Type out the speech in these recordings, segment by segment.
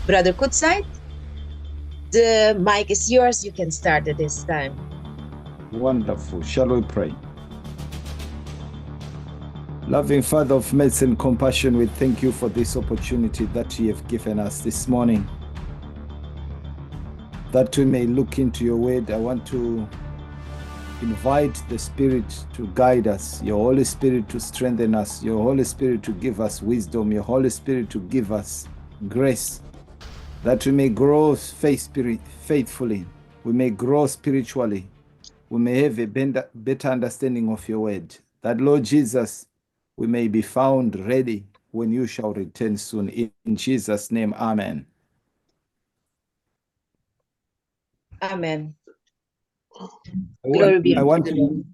Brother Kutsite, the mic is yours. You can start at this time. Wonderful. Shall we pray? Loving Father of mercy and compassion, we thank you for this opportunity that you have given us this morning. That we may look into your word. I want to invite the Spirit to guide us, your Holy Spirit to strengthen us, your Holy Spirit to give us wisdom, your Holy Spirit to give us grace, that we may grow faith faithfully, we may grow spiritually, we may have a better understanding of your word. That, Lord Jesus, we may be found ready when you shall return soon. In Jesus' name, amen. Amen. Glory be I unto want the to Lord.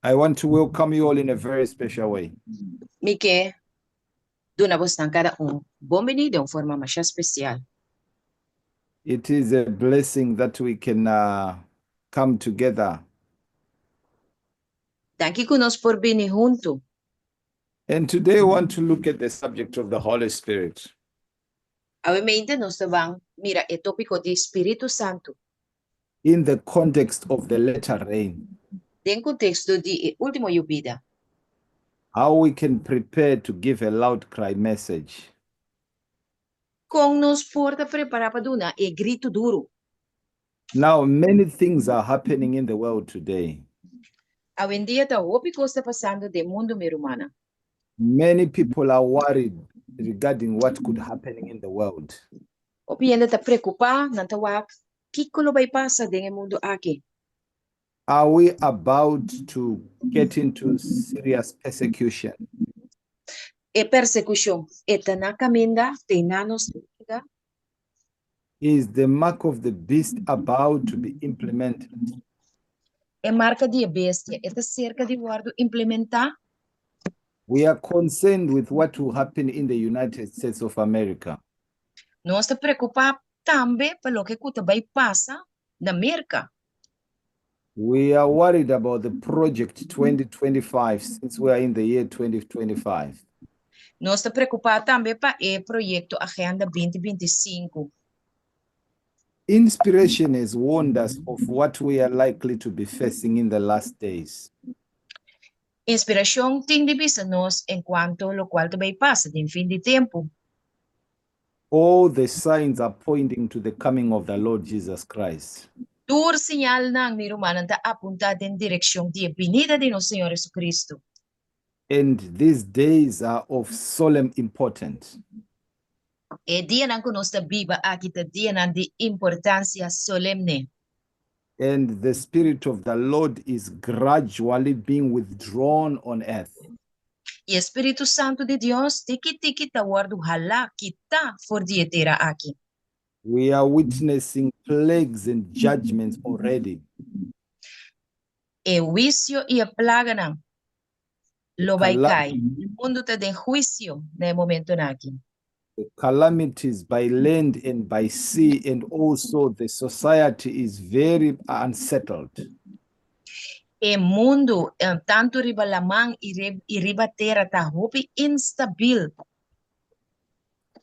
I want to welcome you all in a very special way. Mi ke duna bosnan kada un bon bini den un forma masha spesial. It is a blessing that we can come together. Danki ku nos por bini huntu. And today we want to look at the subject of the Holy Spirit. Awe mente nos ta ban mira e tópiko di Spiritu Santu. In the context of the latter rain. Den konteksto di e último yubida. How we can prepare to give a loud cry message. Kon nos por ta prepará pa duna e gritu duru. Now, many things are happening in the world today. Awendia ta hopi kos ta pasando den mundu, mi rumannan. Many people are worried regarding what could happening in the world. Hopi hende ta preokupá, nan ta wak kiko lo bai pasa den e mundu aki. Are we about to get into serious persecution? E persekushon e ta na kaminda, te na nos ta yega. Is the mark of the beast about to be implemented? E marka di e bestia e ta serka di wòrdu implementá? We are concerned with what will happen in the United States of America. Nos ta preokupá tambe pa loke ku ta bai pasa na Merka. We are worried about the Project 2025 since we are in the year 2025. Nos ta preokupá tambe pa e proyekto Agenda 2025. Inspiration has warned us of what we are likely to be facing in the last days. Inspirashon tin di bisa nos enkuanto lokual ta bai pasa den fin di tempu. All the signs are pointing to the coming of the Lord Jesus Christ. Tur siñalnan, mi rumannan, ta apuntá den direkshon di e binida di nos Señor Jesucristo. And these days are of solemn importance. E dianan ku nos ta biba aki ta dianan di importansia solemne. And the Spirit of the Lord is gradually being withdrawn on earth. I e Spiritu Santu di Dios tiki tiki ta wòrdu halá, kitá, for di e tera aki. We are witnessing plagues and judgments already. E huisio i e plaganan lo bai kai. Mundu ta den huisio na e momentonan aki. The calamities by land and by sea and also the society is very unsettled. E mundu, tantu riba laman i riba tera ta hopi instabil.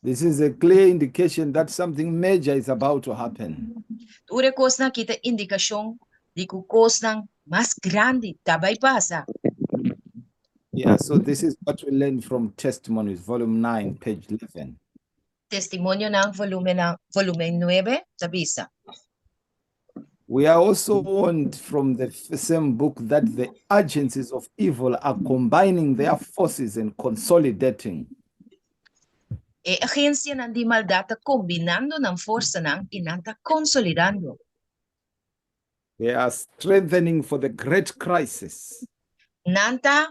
This is a clear indication that something major is about to happen. Tur e kosnan aki ta indikashon di ku kosnan mas grandi ta bai pasa. Yeah, so this is what we learned from Testimonies, volume 9, page 11. Testimonionan, volumenan, volumen nuebe, ta bisa. We are also warned from the same book that the agencies of evil are combining their forces and consolidating. E agensianan di maldat ta kombinando nan forsanan i nan ta konsolidando. They are strengthening for the great crisis. Nan ta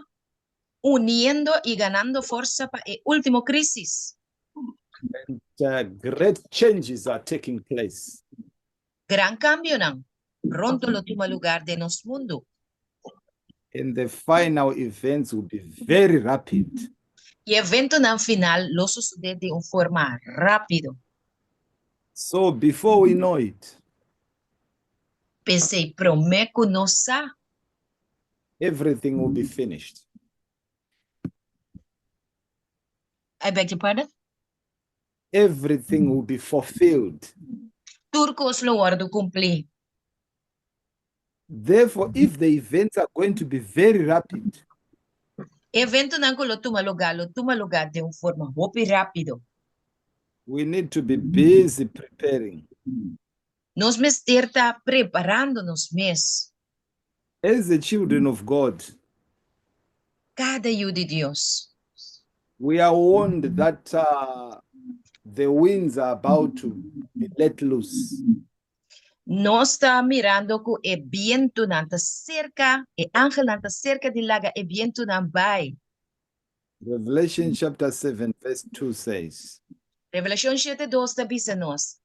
uniendo i ganando forsa pa e último krísis. And great changes are taking place. Gran kambionan pronto lo tuma lugar den nos mundu. And the final events will be very rapid. I eventonan final lo sosodé di un forma rápido. So before we know it. P'esei promé ku nos sa. Everything will be finished. I beg your pardon? Everything will be fulfilled. Tur kos lo wòrdu kumplí. Therefore, if the events are going to be very rapid, Eventonan ku lo tuma lugá lo tuma lugá den un forma hopi rápido. We need to be busy preparing. Nos mester ta preparando nos mes. As the children of God, Kada yu di Dios, we are warned that the winds are about to be let loose. Nos ta mirando ku e bientunan ta serka, e angelnan ta serka di laga e bientunan bai. Revelation chapter 7, verse 2 says, Revelashon 7:2 ta bisa nos,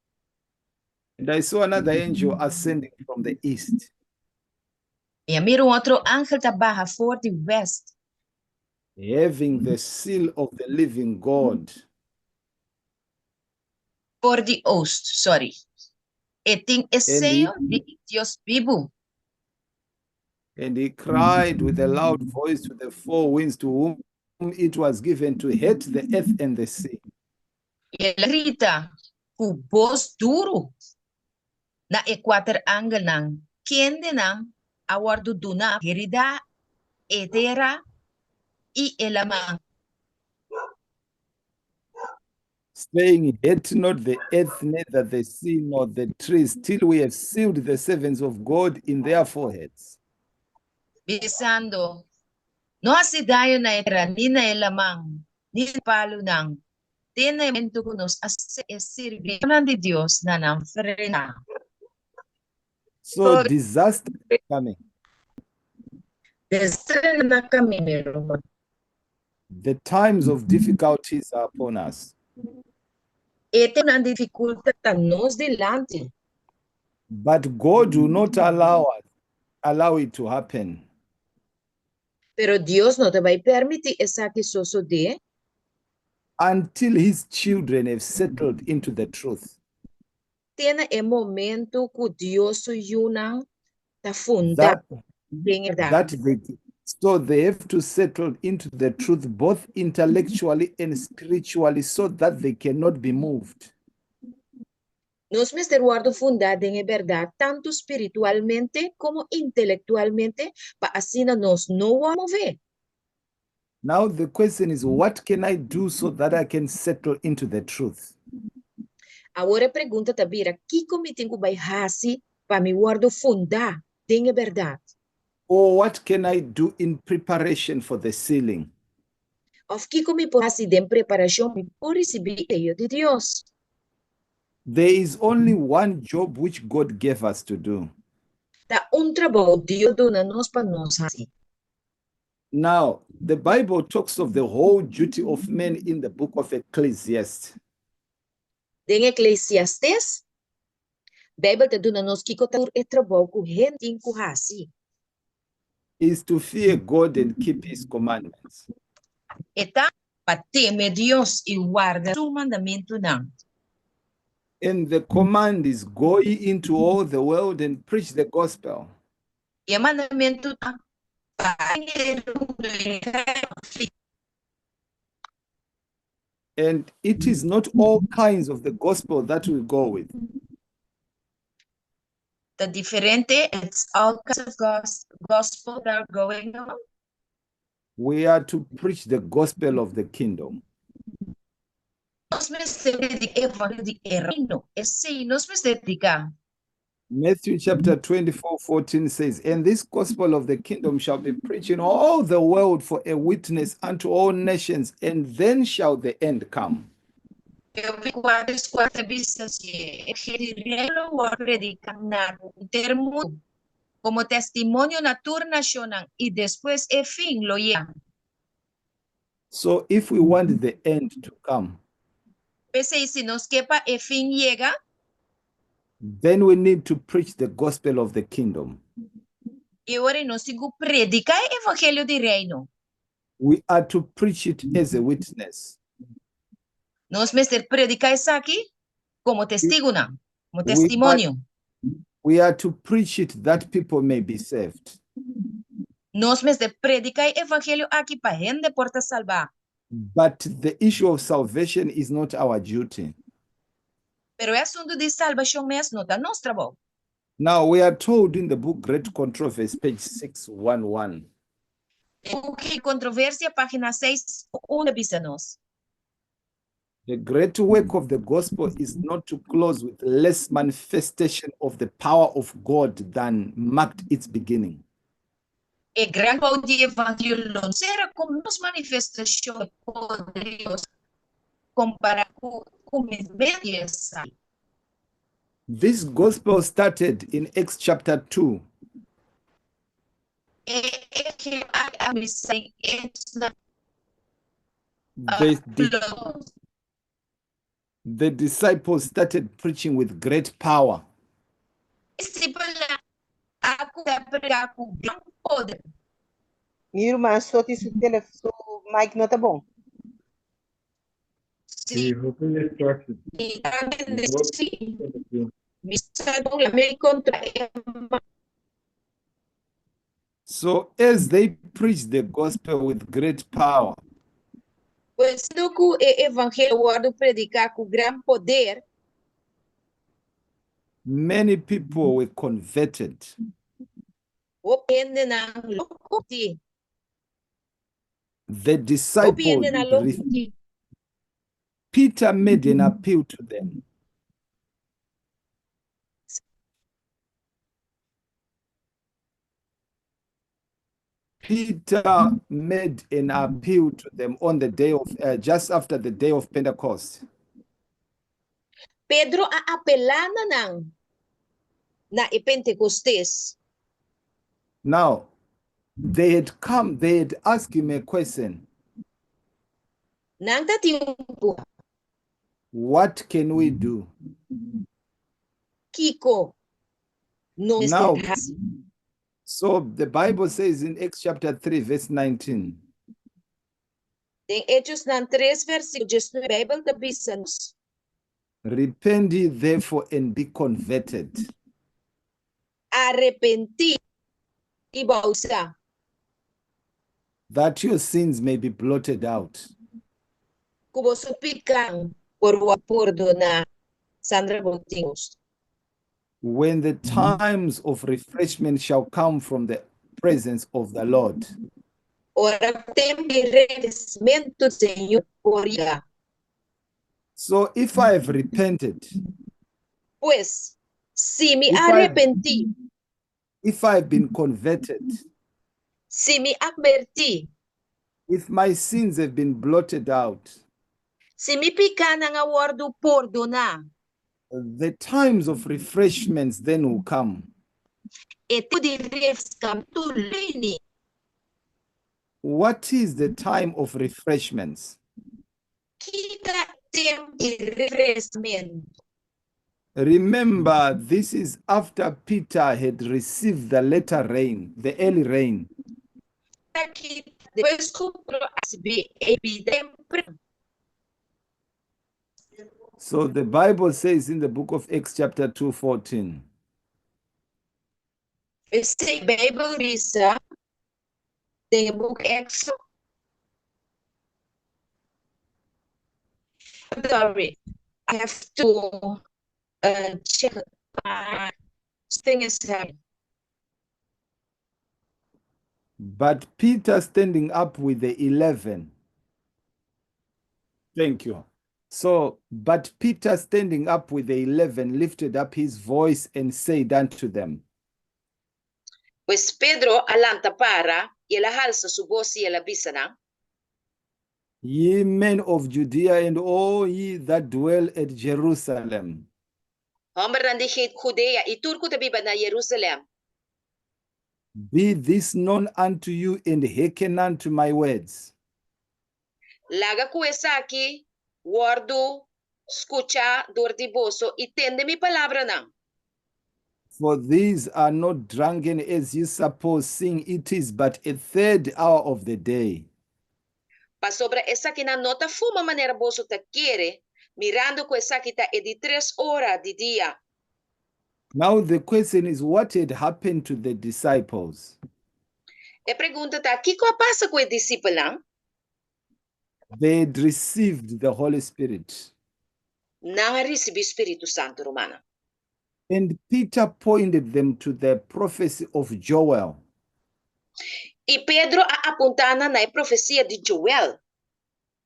"And I saw another angel ascending from the east, "I a mira un otro angel ta baha for di wèst, having the seal of the living God." For di oost, sorry. E tin e seyo di Dios bibu. "And he cried with a loud voice to the four winds to whom it was given to hurt the earth and the sea, I el a grita ku bos duru na e kuater angelnan, kendenan a wòrdu duná heridá e tera i e laman, saying, 'Hurt not the earth, neither the sea, nor the trees, till we have sealed the servants of God in their foreheads.'" Bisando, "No hasi daño na e tera, ni na e laman, ni na e palunan, te na e momentu ku nos a sera e sirbidónan di Dios na nan frenta." So disaster is coming. Desaster na kaminda, mi ruman. The times of difficulties are upon us. E tempunan di difikultat ta nos dilanti. But God will not allow it to happen Pero Dios no ta bai permití esaki sosodé until his children have settled into the truth. te na e momento ku Dios su yunan ta fundá den e bèrdat. So they have to settle into the truth both intellectually and spiritually so that they cannot be moved. Nos mester wòrdu fundá den e bèrdat tantu spiritualmente komo intelektualmente pa asina nos no wòrdu mové. Now the question is, what can I do so that I can settle into the truth? Awor e pregunta ta bira, kiko mi tin ku bai hasi pa mi wòrdu fundá den e bèrdat? Or what can I do in preparation for the sealing? Òf kiko mi por hasi den preparashon mi por risibí e seyo di Dios? There is only one job which God gave us to do. Ta un trabou Dios a duna nos pa nos hasi. Now, the Bible talks of the whole duty of man in the book of Ecclesiastes. Den Eklesiastes, Beibel ta duna nos kiko ta tur e trabou ku hende tin ku hasi. Is to fear God and keep his commandments. E ta pa teme Dios i warda su mandamentunan. And the command is, "Go ye into all the world and preach the gospel." I e mandamentu ta, "Bai den mundu henter." And it is not all kinds of the gospel that we go with. Ta diferente, it's all kinds of gospel that are going on. We are to preach the gospel of the kingdom. Nos mester prediká e evangelio di e reino. Esei nos mester prediká. Matthew chapter 24, 14 says, "And this gospel of the kingdom shall be preached in all the world for a witness unto all nations, and then shall the end come." Mateo 24, 4 ta bisa si e evangelio di reino lo wòrdu prediká na henter mundu komo testimonio na tur nashonnan, i despues e fin lo yega. So if we want the end to come, P'esei si nos ke pa e fin yega, then we need to preach the gospel of the kingdom. E ora nos tin ku prediká e evangelio di reino. We are to preach it as a witness. Nos mester prediká esaki komo testigunan, komo testimonio. We are to preach it that people may be saved. Nos mester prediká e evangelio aki pa hende por ta salbá. But the issue of salvation is not our duty. Pero e asuntu di salbashon mes no ta nos trabou. Now, we are told in the book Great Controversy, page 611. E buki Kontroversia, página 611 ta bisa nos. The great work of the gospel is not to close with less manifestation of the power of God than marked its beginning. E gran trabou di evangelio lo no sera ku ménos manifestashon di poder di Dios kompará ku kuminsamentu di esaki. This gospel started in Acts chapter 2. E evangelio aki a kuminsá den Hechosnan The, the disciples started preaching with great power. Disipelnan a kuminsá prediká ku gran poder. Mi ruman Soti su telef su mic no ta bon. Sí, mi ta bendesí. Mi sa bon la mi kontra e mal. So as they preached the gospel with great power. Pues siendo ku e evangelio a wòrdu prediká ku gran poder. Many people were converted. Hopi hendenan lo konvertí. The Hopi disciples hendenan lo konvertí. Peter made an appeal to them. Peter made an appeal to them on the day of, uh, just after the day of Pentecost. Pedro a apelá na nan na e Pentekostes. Now, they had come, they had asked him a question. Nan ta tin un pregunta. What can we do? Kiko nos Now, mester hasi? so the Bible says in Acts chapter 3, verse 19. Den Hechosnan 3 versíkulo 19 Beibel ta bisa nos. Repent ye therefore and be converted. Arepentí i boutisá. That your sins may be blotted out. Ku boso pikánan por wòrdu pordoná. Sandra bo tin gusto. When the times of refreshment shall come from the presence of the Lord. Ora ku tempu di refresmentu di Señor por yega. So if I have repented. Pues, si mi If a I arepentí. If I have been converted. Si mi a konbertí. If my sins have been blotted out. Si mi pikánan a wòrdu pordoná. The times of refreshments then will come. E tempu di refreskamento lo bini. What is the time of refreshments? Ki ta e tempu di refreskamento? Remember, this is after Peter had received the latter rain, the early rain. Esaki ta despues ku Pedro a risibí e yobida tempran. So the Bible says in the book of Acts chapter 2, 14. P'esei Beibel bisa den e buki Eksodo. Sorry, I have to check my thing is happening. But Peter standing up with the 11. Thank you. So, but Peter standing up with the 11 lifted up his voice and said unto them. Pues Pedro a lanta para, i el a halsa su bos i el a bisa nan. Ye men of Judea and all ye that dwell at Jerusalem. Hòmbernan di Judea i tur ku ta biba na Jerusalèm. Be this known unto you and hearken unto my words. Laga ku esaki wòrdu skuchá dor di boso i tende mi palabranan. For these are not drunken as ye suppose, seeing it is but a third hour of the day. Pasobra esakinan no ta fuma manera boso ta kere, mirando ku esaki ta e di tres ora di dia. Now the question is what had happened to the disciples? E pregunta ta, kiko a pasa ku e disipelnan? They had received the Holy Spirit. Nan a risibí Spiritu Santu, rumannan. And Peter pointed them to the prophecy of Joel. I Pedro a apuntá nan na e profesia di Joel.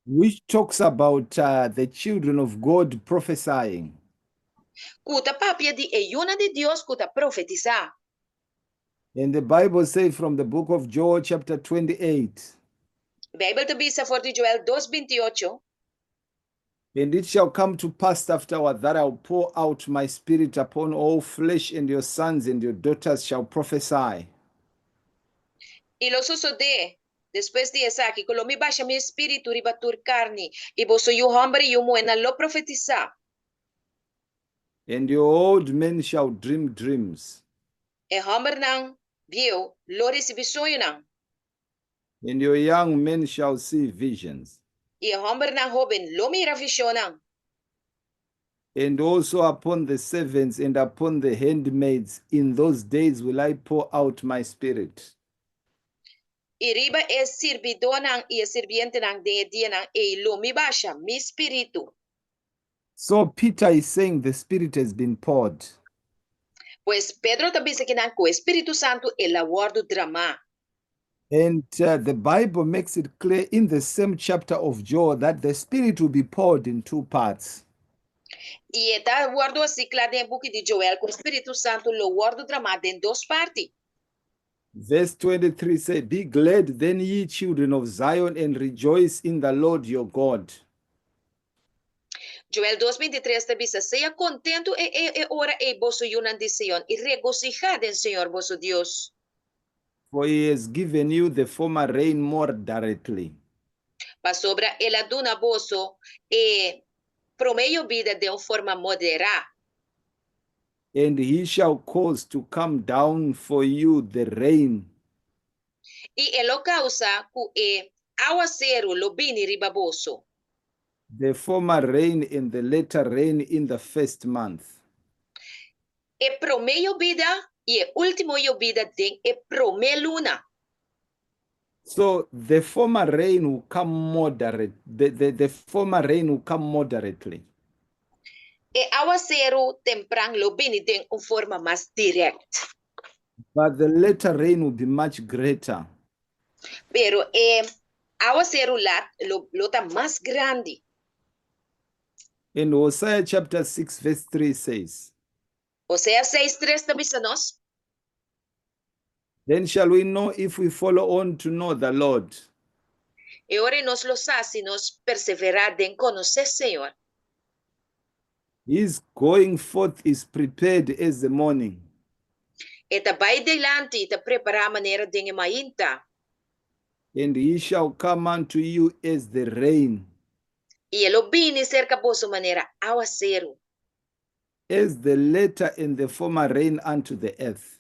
Which talks about the children of God prophesying. Ku ta papia di e yunan di Dios ku ta profetisá. And the Bible says from the book of Joel, chapter 28. Beibel ta bisa for di Joel 2:28. And it shall come to pass afterward that I'll pour out my spirit upon all flesh, and your sons and your daughters shall prophesy. I lo sosodé, despues di esaki, ku lo mi basha mi spiritu riba tur karni, i boso yu hòmber i yu muhénan lo profetisá. And your old men shall dream dreams. E hòmbernan bieu lo risibí soñonan. And your young men shall see visions. I e hòmbernan hóben lo mira vishonnan. And also upon the servants and upon the handmaids in those days will I pour out my spirit. I riba e sirbidónan i e sirbientenan den e dianan ei lo mi basha mi spiritu. So Peter is saying the spirit has been poured. Pues Pedro ta bisa kinan ku e Spiritu Santu el a wòrdu dramá. And the Bible makes it clear in the same chapter of Joel that the spirit will be poured in two parts. I e ta wòrdu hasí kla den e buki di Joel ku e Spiritu Santu lo wòrdu dramá den dos parti. Verse 23 say, Be glad then, ye children of Zion, and rejoice in the Lord your God. Joel 2:23 ta bisa, Sea kontentu e e e ora ei, boso yunan di Sion, i regosihá den Señor boso Dios. For he has given you the former rain moderately. Pasobra el a duna boso e promé yobida den un forma moderá. And he shall cause to come down for you the rain. I e lo kousa ku e awaseru lo bini riba boso. The former rain and the latter rain in the first month. E promé yobida i e último yobida den e promé luna. So the former rain will come moderate, the former rain will come moderately. E awaseru tempran lo bini den un forma mas dirèkt. But the latter rain will be much greater. Pero e awaseru lat lo lo ta mas grandi. And Hosea chapter 6 verse 3 says, Hosea 6:3 ta bisa nos, Then shall we know if we follow on to know the Lord. E ora ei nos lo sa si nos perseverá den konosé Señor. His going forth is prepared as the morning. E ta bai dilanti i ta prepará manera den e mainta. And he shall come unto you as the rain. I e lo bini serka boso manera awaseru. As the latter and the former rain unto the earth.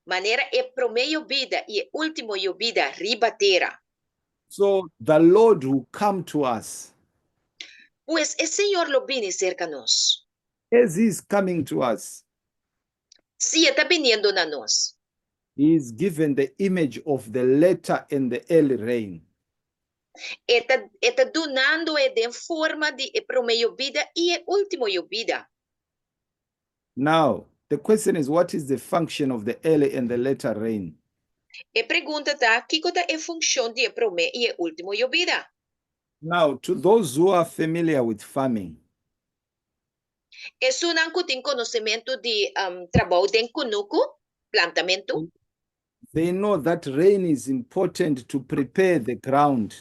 Manera e promé yobida i e último yobida riba tera. So the Lord will come to us. Pues e Señor lo bini serka nos. As he is coming to us. Si e ta biniendo na nos. He is given the image of the latter and the early rain. E ta e ta dunando e den forma di e promé yobida i e último yobida. Now, the question is what is the function of the early and the latter rain? E pregunta ta, kiko ta e funshon di e promé i e último yobida? Now, to those who are familiar with farming. Esunnan ku tin konosementu di trabou den kunuku, plantamentu. They know that rain is important to prepare the ground.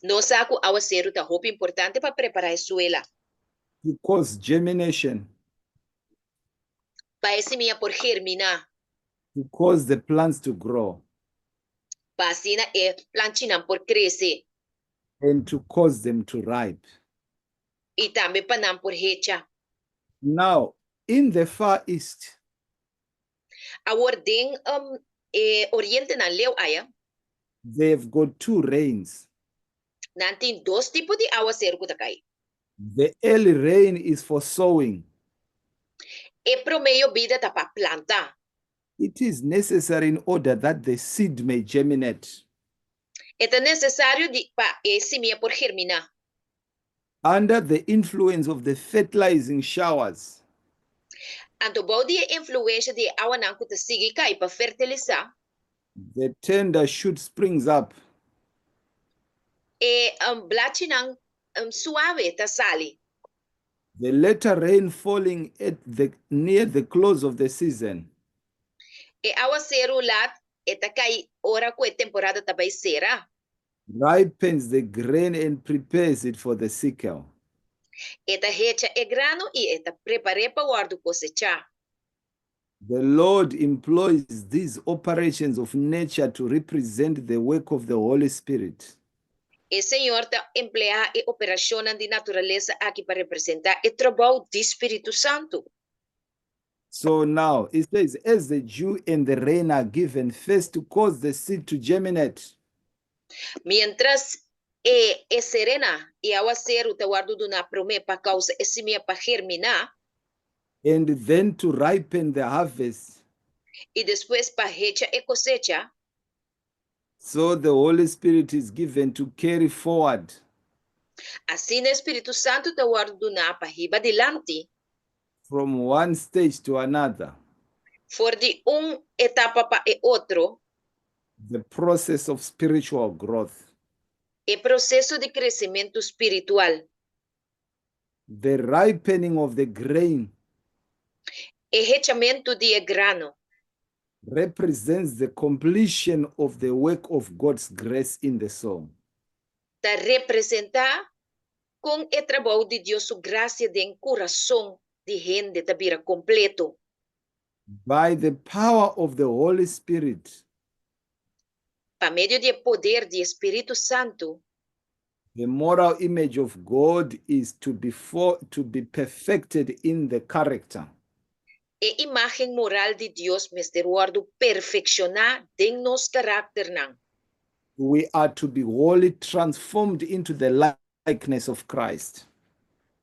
Nos sa ku awaseru ta hopi importante pa prepará e suela. To cause germination. Pa e simia por germiná. To cause the plants to grow. Pa asina e planchinan por krese. And to cause them to ripe. I tambe pa nan por hecha. Now, in the Far East. Awor den e orientenan leu aya. They have got two rains. Nan tin dos tipo di awaseru ku ta kai. The early rain is for sowing. E promé yobida ta pa planta. It is necessary in order that the seed may germinate. E ta nesesario di pa e simia por germiná. Under the influence of the fertilizing showers, Anto bou di influensia di awanan ku ta sigui kai pa fertilisá, the tender shoot springs up. E blachinan suave ta sali. The latter rain falling at the near the close of the season E awaseru lat e ta kai ora ku e temporada ta bai sera, ripens the grain and prepares it for the sickle. E ta hecha e grano i e ta prepar'é pa wòrdu kosechá. The Lord employs these operations of nature to represent the work of the Holy Spirit. E Señor ta empleá e operashonnan di naturalesa aki pa representá e trabou di Spiritu Santu. So now it says, as the dew and the rain are given first to cause the seed to germinate, Miéntras e e serena i awaseru ta wòrdu duná promé pa kousa e simia pa germiná, and then to ripen the harvest, i despues pa hecha e kosecha, so the Holy Spirit is given to carry forward asina e Spiritu Santu ta wòrdu duná pa hiba dilanti from one stage to another for di un etapa pa e otro the process of spiritual growth. E proseso di kresementu spiritual. The ripening of the grain E hechamentu di e grano represents the completion of the work of God's grace in the soul. Ta representá kon e trabou di Dios su grasia den kurason di hende ta bira kompleto. By the power of the Holy Spirit, Pa medio di e poder di e Spiritu Santu, the moral image of God is to be perfected in the character. E imágen moral di Dios mester wòrdu perfekshoná den nos karakternan. We are to be wholly transformed into the likeness of Christ.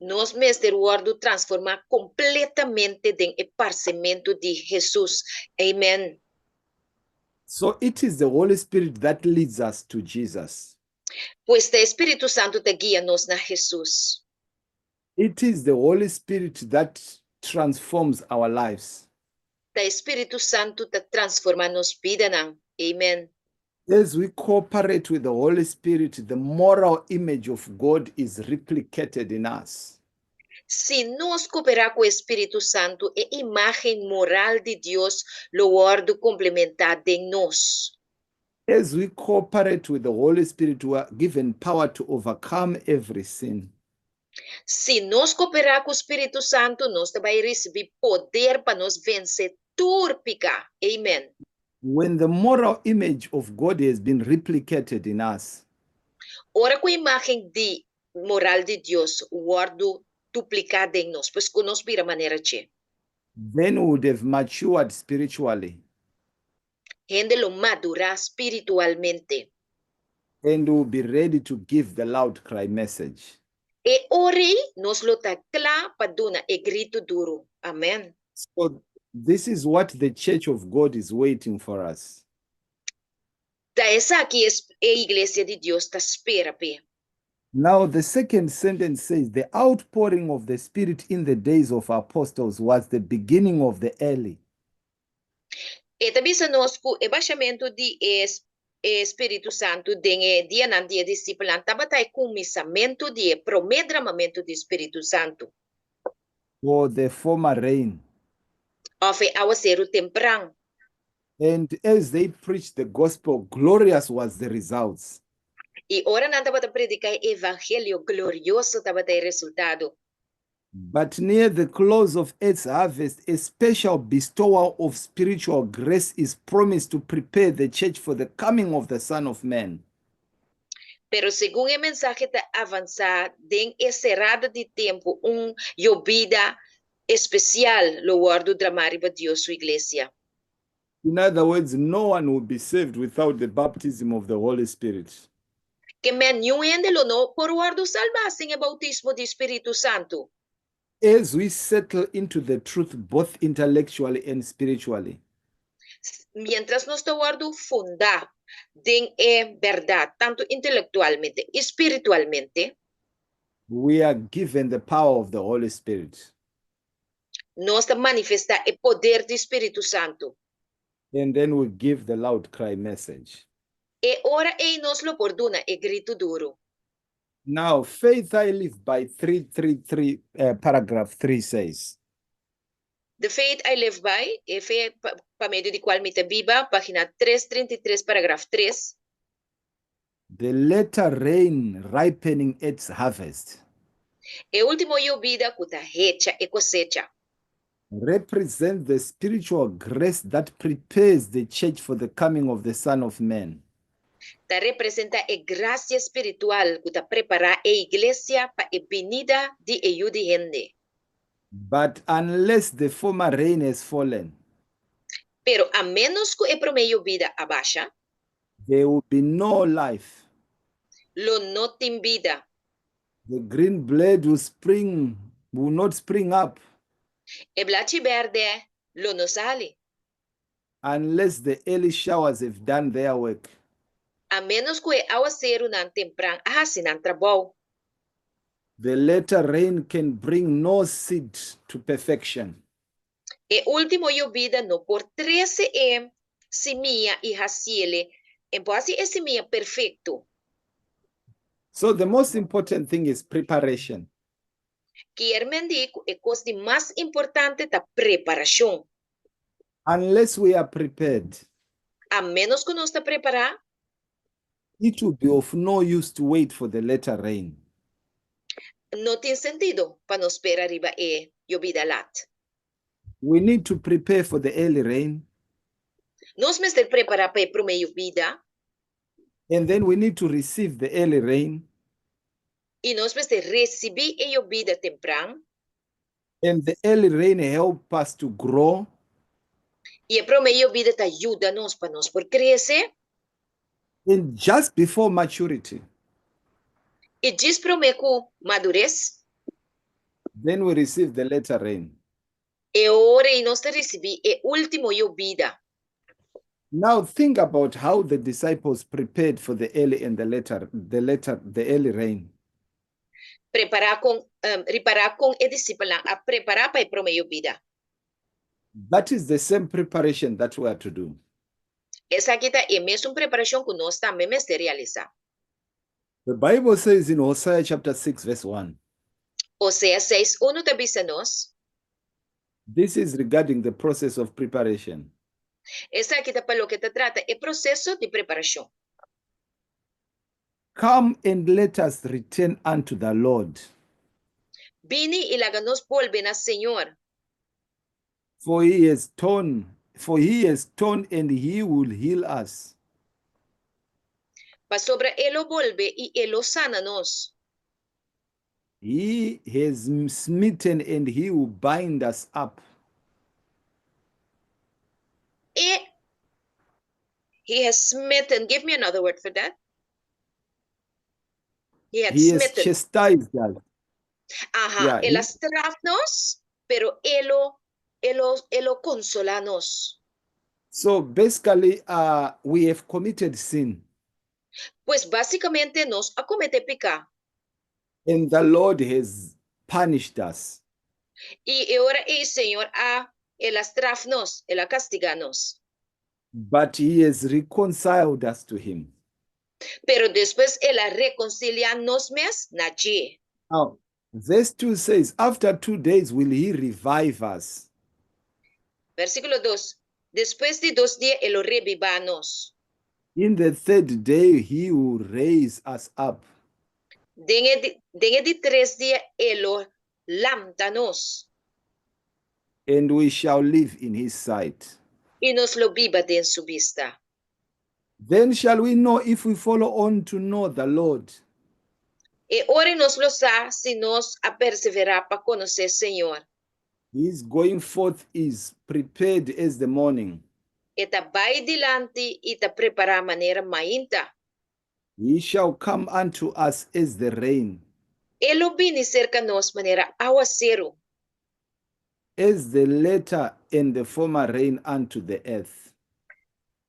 Nos mester wòrdu transformá kompletamente den e parsementu di Hesus. Amen. So it is the Holy Spirit that leads us to Jesus. Pues ta Spiritu Santu ta guia nos na Hesus. It is the Holy Spirit that transforms our lives. Ta Spiritu Santu ta transformá nos bidanan. Amen. As we cooperate with the Holy Spirit, the moral image of God is replicated in us. Si nos kooperá ku Spiritu Santu, e imágen moral di Dios lo wòrdu komplementá den nos. As we cooperate with the Holy Spirit, we are given power to overcome every sin. Si nos kooperá ku Spiritu Santu, nos ta bai risibí poder pa nos vense tur piká. Amen. When the moral image of God has been replicated in us, Ora ku imágen di moral di Dios wòrdu dupliká den nos, pues ku nos bira manera dje, then we would have matured spiritually hende lo madurá spiritualmente. And we'll be ready to give the loud cry message. E ora ei nos lo ta kla pa duna e gritu duru. Amen. So this is what the church of God is waiting for us. Ta esaki e iglesia di Dios ta spera p'e. Now, the second sentence says, "The outpouring of the Spirit in the days of apostles was the beginning of the early." E ta bisa nos ku e bashamentu di e e Spiritu Santu den e dianan di e disipelnan tabata e kuminsamentu di e promé dramamentu di Spiritu Santu. Or the former rain. Òf e awaseru tempran. And as they preached the gospel, glorious was the results. I ora nan tabata prediká e evangelio, glorioso tabata e resultado. But near the close of earth's harvest, a special bestowal of spiritual grace is promised to prepare the church for the coming of the Son of Man. Pero segun e mensahe ta avansá den e serada di tempu, un yobida espesial lo wòrdu dramá riba Dios su iglesia. In other words, no one will be saved without the baptism of the Holy Spirit. Ke men niun hende lo no por wòrdu salbá sin e boutismo di Spiritu Santu. As we settle into the truth both intellectually and spiritually, Miéntras nos ta wòrdu fundá den e bèrdat, tantu intelektualmente i spiritualmente, We are given the power of the Holy Spirit. Nos ta manifestá e poder di Spiritu Santu. And then we give the loud cry message. E ora ei nos lo por duna e gritu duru. Now, Faith I Live By 333, paragraph 3 says, The Faith I Live By, E Fe pa Medio di Kual Mi Ta Biba, página 333, paragraf 3. The latter rain ripening its harvest. E último yobida ku ta hecha e kosecha. Represents the spiritual grace that prepares the church for the coming of the Son of Man. Ta representá e grasia spiritual ku ta prepará e iglesia pa e binida di e Yu di Hende. But unless the former rain has fallen. Pero a ménos ku e promé yobida a basha. There will be no life. Lo no tin bida. The green blade will spring, will not spring up. E blachi bèrdè lo no sali. Unless the early showers have done their work. A ménos ku e awaserunan tempran a hasi nan trabou. The latter rain can bring no seed to perfection. E último yobida no por trese e simia i hasiele, e por hasi e simia perfekto. So the most important thing is preparation. Kier men di ku e kos di mas importante ta preparashon. Unless we are prepared. A ménos ku nos ta prepará. It will be of no use to wait for the latter rain. No tin sentido pa nos spera riba e yobida lat. We need to prepare for the early rain. Nos mester prepará pa e promé yobida. And then we need to receive the early rain. I nos mester risibí e yobida tempran. And the early rain help us to grow. I e promé yobida ta yuda nos pa nos por krese. And just before maturity. I djis promé ku madures. Then we receive the latter rain. E ora ei nos ta risibí e último yobida. Now think about how the disciples prepared for the early and the latter, the latter, the early rain. Prepará kon, ripará kon e disipelnan a prepará pa e promé yobida. That is the same preparation that we are to do. Esaki ta e mesun preparashon ku nos tambe mester realisá. The Bible says in Hosea chapter 6 verse 1. Hosea 6, unu ta bisa nos. This is regarding the process of preparation. Esaki ta pa loke ta trata e proseso di preparashon. Come and let us return unto the Lord. Bini i laga nos bolbe na Señor. For he has torn, for he has torn and he will heal us. Pasobra e lo bolbe i e lo sana nos. He has smitten and he will bind us up. E He has smitten. Give me another word for that. He had He has smitten. chastised us. Aha, Yeah, el a straf nos, pero e lo, e lo, e lo konsolá nos. So basically, we have committed sin. Pues básikamente nos a kometé piká. And the Lord has punished us. I e ora ei Señor a, el a straf nos, el a kastigá nos. But he has reconciled us to him. Pero despues el a rekonsiliá nos mes na dje. Now, verse 2 says, After 2 days will he revive us. Versíkulo 2, Despues di dos dia e lo rebibá nos. In the third day he will raise us up. Den e di, den e di tres dia e lo lamta nos. And we shall live in his sight. I nos lo biba den su bista. Then shall we know if we follow on to know the Lord. E ora nos lo sa si nos a perseverá pa konosé Señor. His going forth is prepared as the morning. E ta bai dilanti i ta prepará manera mainta. He shall come unto us as the rain. E lo bini serka nos manera awaseru. As the latter and the former rain unto the earth.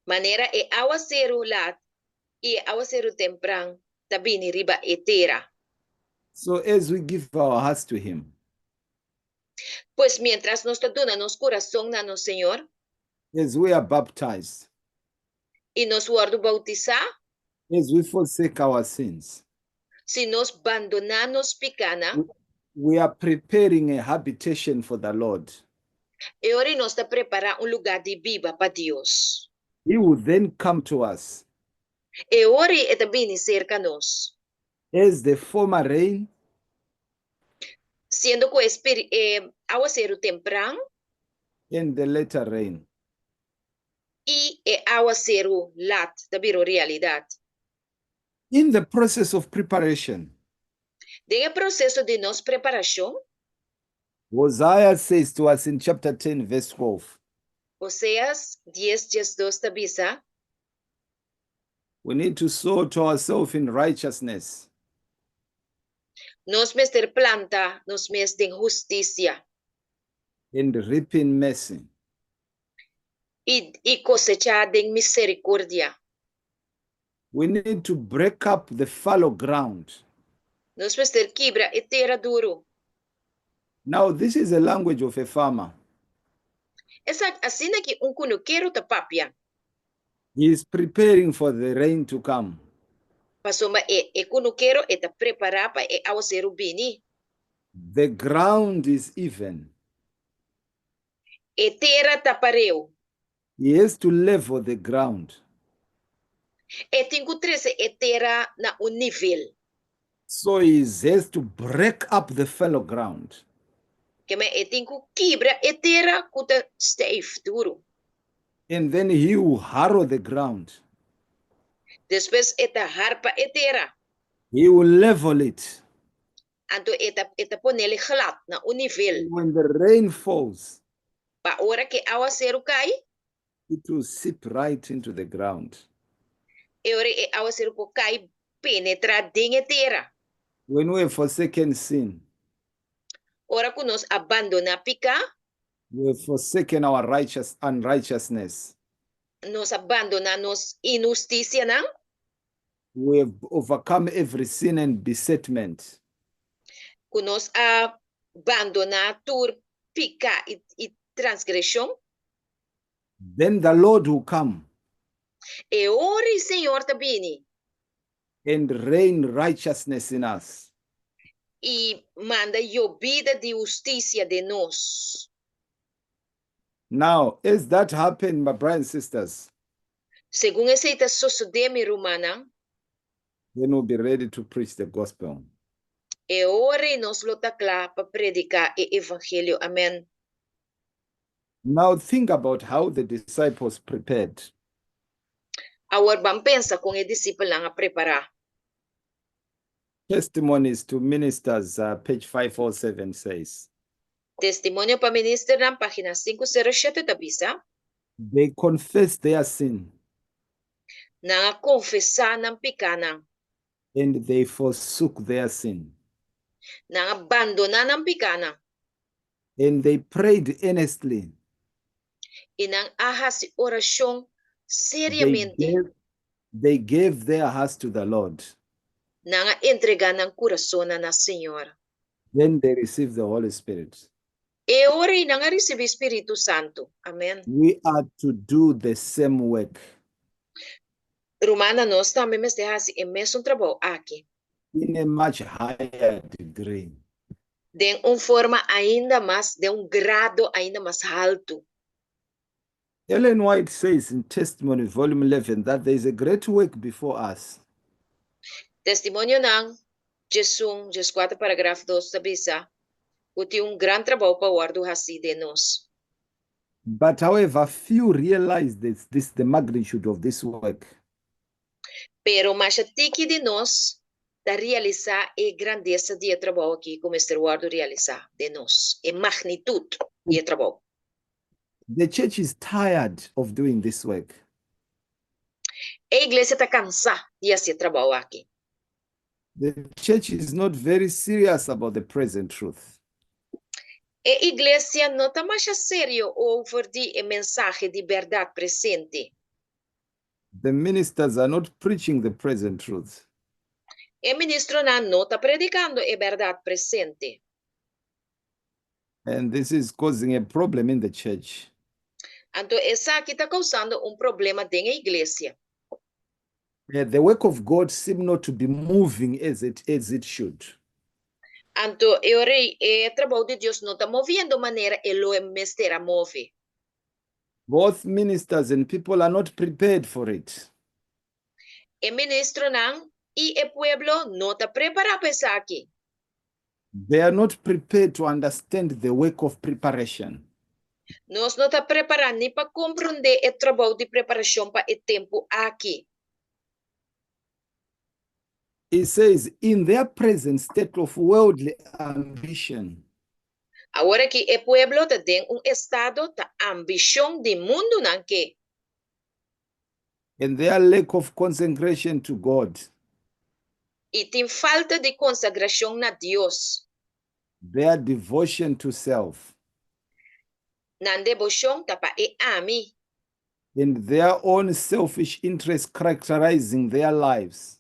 Manera e awaseru lat i e awaseru tempran ta bini riba e tera. So as we give our hearts to Him, Pues mientras nos ta duna nos kurason na nos Señor, as we are baptized, i nos wòrdu boutisá, as we forsake our sins, si nos bandoná nos pikánan, we are preparing a habitation for the Lord. E ora nos ta prepará un lugá di biba pa Dios. He will then come to us E ora e ta bini serka nos. As the former rain Siendo ku e awaseru tempran and the later rain. I e awaseru lat ta bira realidat. In the process of preparation, Den e proseso di nos preparashon, Hosea says to us in chapter 10, verse 12, Oseas 10, 12 ta bisa, we need to sow to ourselves in righteousness Nos mester planta nos mes den hustisia and reap in mercy. I kosechá den miserikordia. We need to break up the fallow ground. Nos mester kibra e tera duru. Now, this is a language of a farmer. Esaki asina ku un kunukero ta papia. He is preparing for the rain to come. Pasobra e kunukero e ta prepará pa e awaseru bini. The ground is even. E tera ta pareu. He has to level the ground. E tin ku trese e tera na un nivel. So he has to break up the fallow ground. Ke men e tin ku kibra e tera ku ta stijf, duru. And then he will harrow the ground. Despues e ta harpa e tera. He will level it. Anto e ta pon'é glat na un nivel. When the rain falls, Pa ora ku awaseru kai, it will seep right into the ground. E ora e awaseru por kai penetrá den e tera. When we have forsaken sin, Ora ku nos a bandoná piká, we have forsaken our righteous unrighteousness. Nos a bandoná nos inhustisianan? We have overcome every sin and besetment. Ku nos a bandoná tur piká i transgreshon? Then the Lord will come E ora Señor ta bini and rain righteousness in us. I manda yobida di hustisia den nos. Now, as that happened, my brothers and sisters, Segun esei ta sosodé, mi rumannan, then we'll be ready to preach the gospel. E ora nos lo ta kla pa prediká e evangelio. Amèn. Now, think about how the disciples prepared. Awor ban pensa kon e disipelnan a prepará. Testimonies to Ministers, page 507 says, Testimonio pa Ministernan, página 507 ta bisa, they confessed their sin Nan a konfesá nan pikánan. And they forsook their sin. Nan a bandoná nan pikánan. And they prayed earnestly. I nan a hasi orashon They seriamente. gave their hearts to the Lord. Nan a entregá nan kurason na Señor. Then they received the Holy Spirit. E ora nan a risibí Spiritu Santu. Amèn. We are to do the same work Rumannan, nos tambe mester hasi e mesun trabou aki. In a much higher degree. Den un forma ainda mas, den un grado ainda mas haltu. Ellen White says in Testimony, Volume 11, that there is a great work before us. Testimonionan, 11, 14, paragraf 2 ta bisa, ku tin un gran trabou pa wòrdu hasí den nos. But however, few realize the magnitude of this work. Pero masha tiki di nos ta realisá e grandesa di e trabou aki ku mester wòrdu realisá den nos. E magnitut di e trabou. The church is tired of doing this work. E iglesia ta kansá di hasi e trabou aki. The church is not very serious about the present truth. E iglesia no ta mas serio over di e mensahe di bèrdat presente. The ministers are not preaching the present truth. E ministronan no ta predikando e bèrdat presente. And this is causing a problem in the church. Anto esaki ta kousando un problema den iglesia. The work of God seems not to be moving as it should. Anto e ora ei e trabou di Dios no ta moviendo manera e lo mester a move. Both ministers and people are not prepared for it. E ministronan i e pueblo no ta prepará pa esaki. They are not prepared to understand the work of preparation. Nos no ta prepará ni pa komprondé e trabou di preparashon pa e tempu aki. It says, in their present state of worldly ambition, Awor aki e pueblo ta den un estado di ambishon di mundu nan ke. And their lack of consecration to God, I tin falta di konsagrashon na Dios. Their devotion to self, Nan deboshon ta pa e ami. And their own selfish interests characterizing their lives,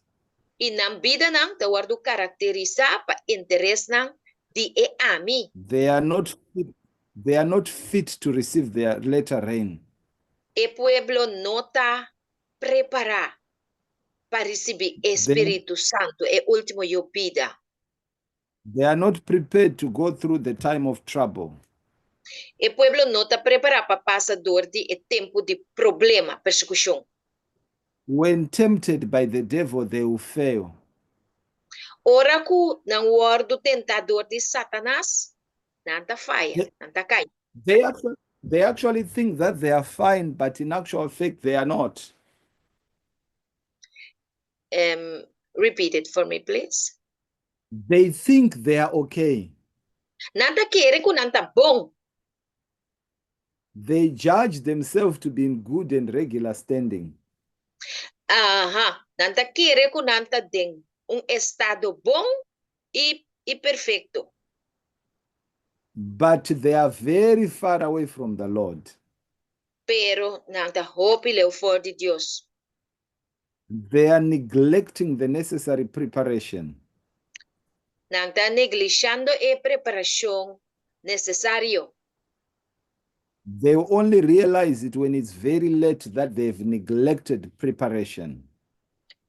I nan bidanan ta wòrdu karakterisá pa interesnan di e ami. They are not fit to receive their latter rain. E pueblo no ta prepará pa risibí Spiritu Santu, e último yobida. They are not prepared to go through the time of trouble. E pueblo no ta prepará pa pasa dor di e tempu di problema, persekushon. When tempted by the devil, they will fail. Ora ku nan wòrdu tentá dor di Satanas, nan ta faya, nan ta kai. They actually think that they are fine, but in actual fact, they are not. Repeat it for me, please. They think they are okay. Nan ta kere ku nan ta bon. They judge themselves to be in good and regular standing. Aha, nan ta kere ku nan ta den un estado bon i perfekto. But they are very far away from the Lord. Pero nan ta hopi leu for di Dios. They are neglecting the necessary preparation. Nan ta neglishando e preparashon nesesario. They only realize it when it's very late that they've neglected preparation.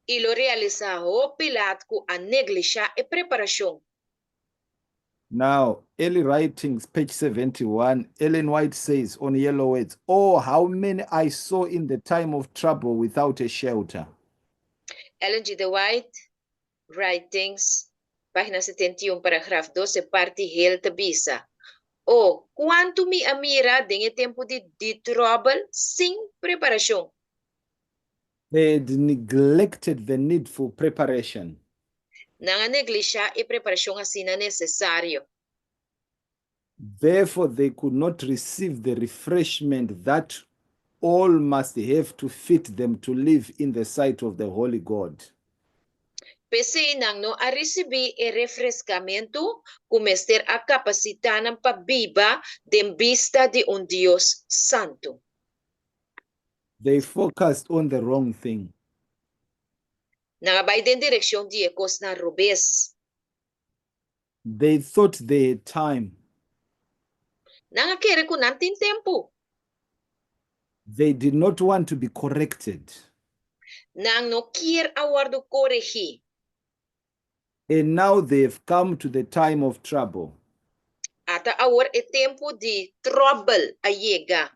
I lo realisá hopi lat ku a neglishá e preparashon. Now, Early Writings, page 71, Ellen White says on yellow words, "Oh, how many I saw in the time of trouble without a shelter." Ellen G. The White, Writings, página 71, paragraf 12, parti hel ta bisa: "Oh, kuantu mi a mira den e tempu di trouble sin preparashon." They had neglected the need for preparation. Nan a neglishá e preparashon asina nesesario. Therefore, they could not receive the refreshment that all must have to fit them to live in the sight of the Holy God. P'esei nan no a risibí e refreskamentu ku mester a kapasitá nan pa biba den bista di un Dios santu. They focused on the wrong thing. Nan a bai den direkshon di e kosnan robes. They thought they had time. Nan a kere ku nan tin tempu. They did not want to be corrected. Nan no kier a wòrdu koregí. And now they've come to the time of trouble. Ata awor e tempu di trouble a yega.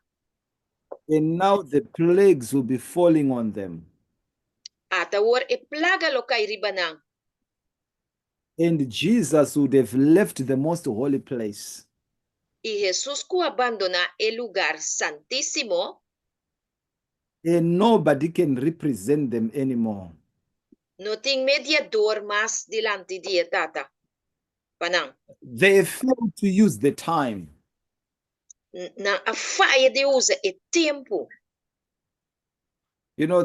And now the plagues will be falling on them. Ata awor e plaga lo kai riba nan. And Jesus would have left the most holy place. I Hesus ku a bandoná e lugá santísimo. And nobody can represent them anymore. No tin mediador mas dilanti di Tata pa nan. They failed to use the time. Nan a faya di usa e tempu.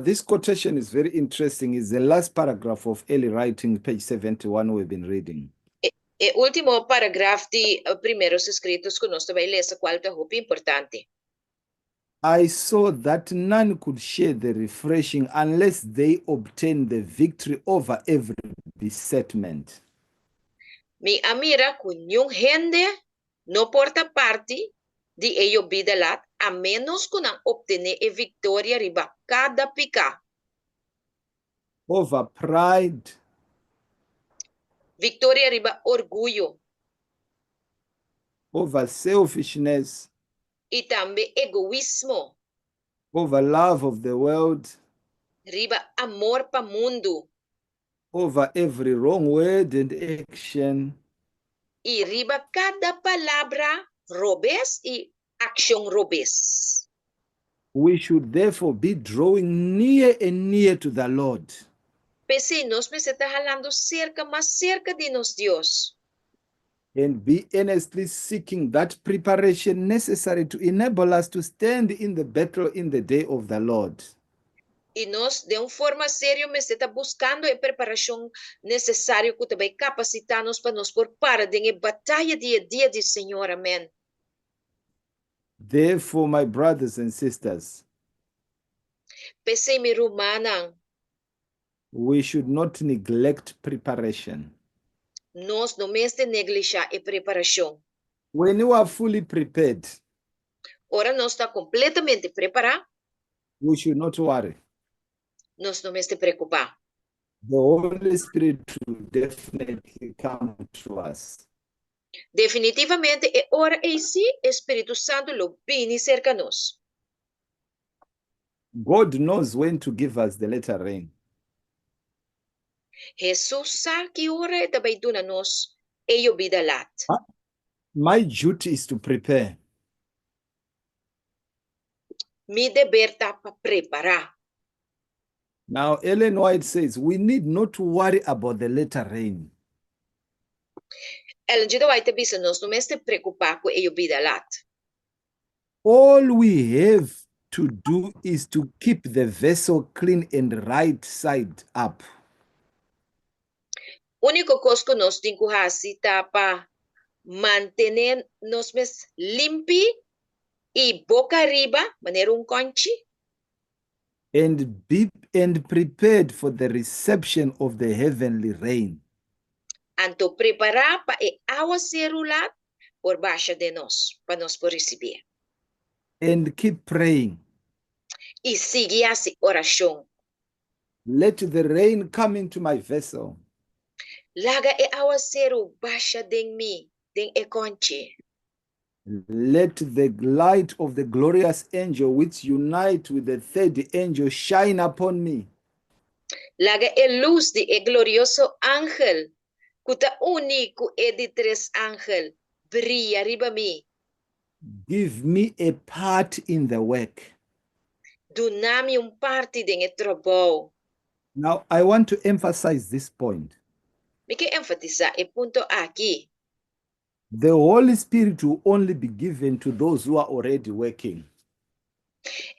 This quotation is very interesting. It's the last paragraph of Early Writing, page 71, we've been reading. E último paragraf di Primeros Escritos ku nos ta bai lesa, kual ta hopi importante. I saw that none could share the refreshing unless they obtain the victory over every besetment. Mi a mira ku niun hende no por ta parti di e yobida lat a ménos ku nan optené e viktoria riba kada piká. Over pride. Viktoria riba orguyo. Over selfishness. I tambe egoismo. Over love of the world. Riba amor pa mundu. Over every wrong word and action. I riba kada palabra robes i akshon robes. We should therefore be drawing near and near to the Lord. P'esei nos mester ta halando serka, mas serka di nos Dios. And be earnestly seeking that preparation necessary to enable us to stand in the battle in the day of the Lord. I nos, den un forma serio, mester ta buskando e preparashon nesesario ku ta bai kapasitá nos pa nos por para den e bataya di e dia di Señor. Amèn. Therefore, my brothers and sisters, P'esei, mi rumannan, we should not neglect preparation. Nos no mester neglishá e preparashon. When you are fully prepared, Ora nos ta kompletamente prepará, we should not worry. Nos no mester preokupá. The Holy Spirit will definitely come to us. Definitivamente e ora ei sí e Spiritu Santu lo bini serka nos. God knows when to give us the latter rain. Hesus sa ki ora e ta bai duna nos e yobida lat. My duty is to prepare. Mi deber ta pa prepará. Now, Ellen White says we need not to worry about the latter rain. Ellen G. White ta bisa nos no mester preokupá ku e yobida lat. All we have to do is to keep the vessel clean and right side up. Úniko kos ku nos tin ku hasi ta pa mantené nos mes limpi i boka ariba, manera un kònchi. And be and prepared for the reception of the heavenly rain. Anto prepará pa e áwaseru lat por basha den nos, pa nos por risibié. And keep praying. I sigui hasi orashon. Let the rain come into my vessel. Laga e áwaseru basha den mi, den e kònchi. Let the light of the glorious angel which unite with the third angel shine upon me. Laga e lus di e glorioso angel ku ta uni ku e di tres angel bria riba mi. Give me a part in the work. Duna mi un parti den e trabou. Now, I want to emphasize this point. Mi ke enfatisá e punto aki. The Holy Spirit will only be given to those who are already working.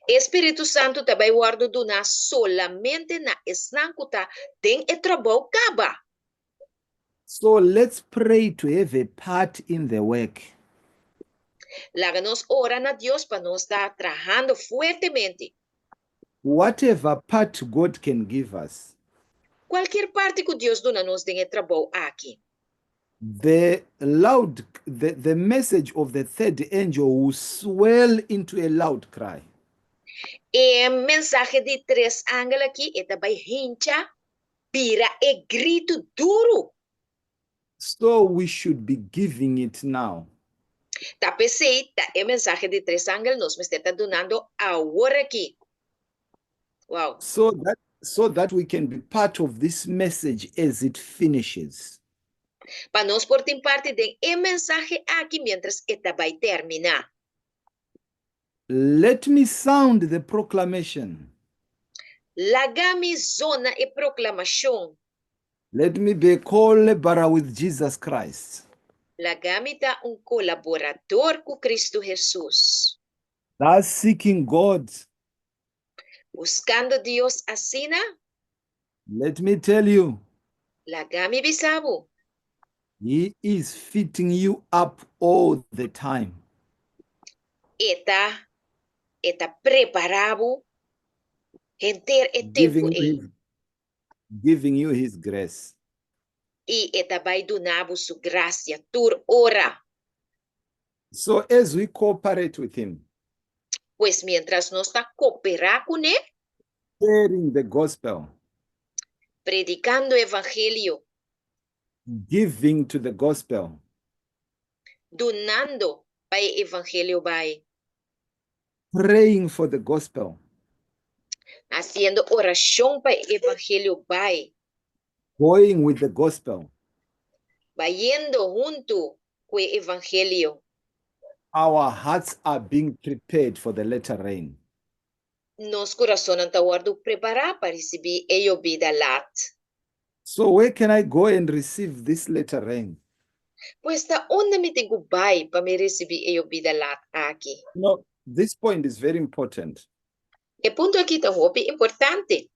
E Spiritu Santu ta bai wòrdu duná solamente na esnan ku ta den e trabou kaba. So let's pray to have a part in the work. Laga nos ora na Dios pa nos ta trahando fuertemente. Whatever part God can give us. Kualkier parti ku Dios duna nos den e trabou aki. The loud the, the message of the third angel will swell into a loud cry. E mensahe di tres angel aki e ta bai hincha bira e gritu duru. So we should be giving it now. Ta p'esei ta e mensahe di tres angel nos mester ta dunando awor aki. Wow. So that we can be part of this message as it finishes. Pa nos por tin parti den e mensahe aki mientras e ta bai terminá. Let me sound the proclamation. Laga mi zona e proklamashon. Let me be a co-laborer with Jesus Christ. Laga mi ta un kolaborador ku Kristu Hesus. Thus seeking God. Buskando Dios asina, Let me tell you, laga mi bisa bo. He is fitting you up all the time. E ta E ta prepará bo henter e tempu giving you ei. Giving you His grace. I e ta bai duna bo su grasia tur ora. So as we cooperate with Him, Pues miéntras nos ta kooperá kuné, sharing the gospel, predikando evangelio, giving to the gospel, dunando pa e evangelio bai, praying for the gospel, hasiendo orashon pa e evangelio bai, going with the gospel, bayendo huntu ku e evangelio, our hearts are being prepared for the latter rain. Nos kurasonnan ta wòrdu prepará pa risibí e yobida lat. So where can I go and receive this latter rain? Pues ta unda mi tin ku bai pa mi risibí e yobida lat aki? No, this point is very important. E punto aki ta hopi importante.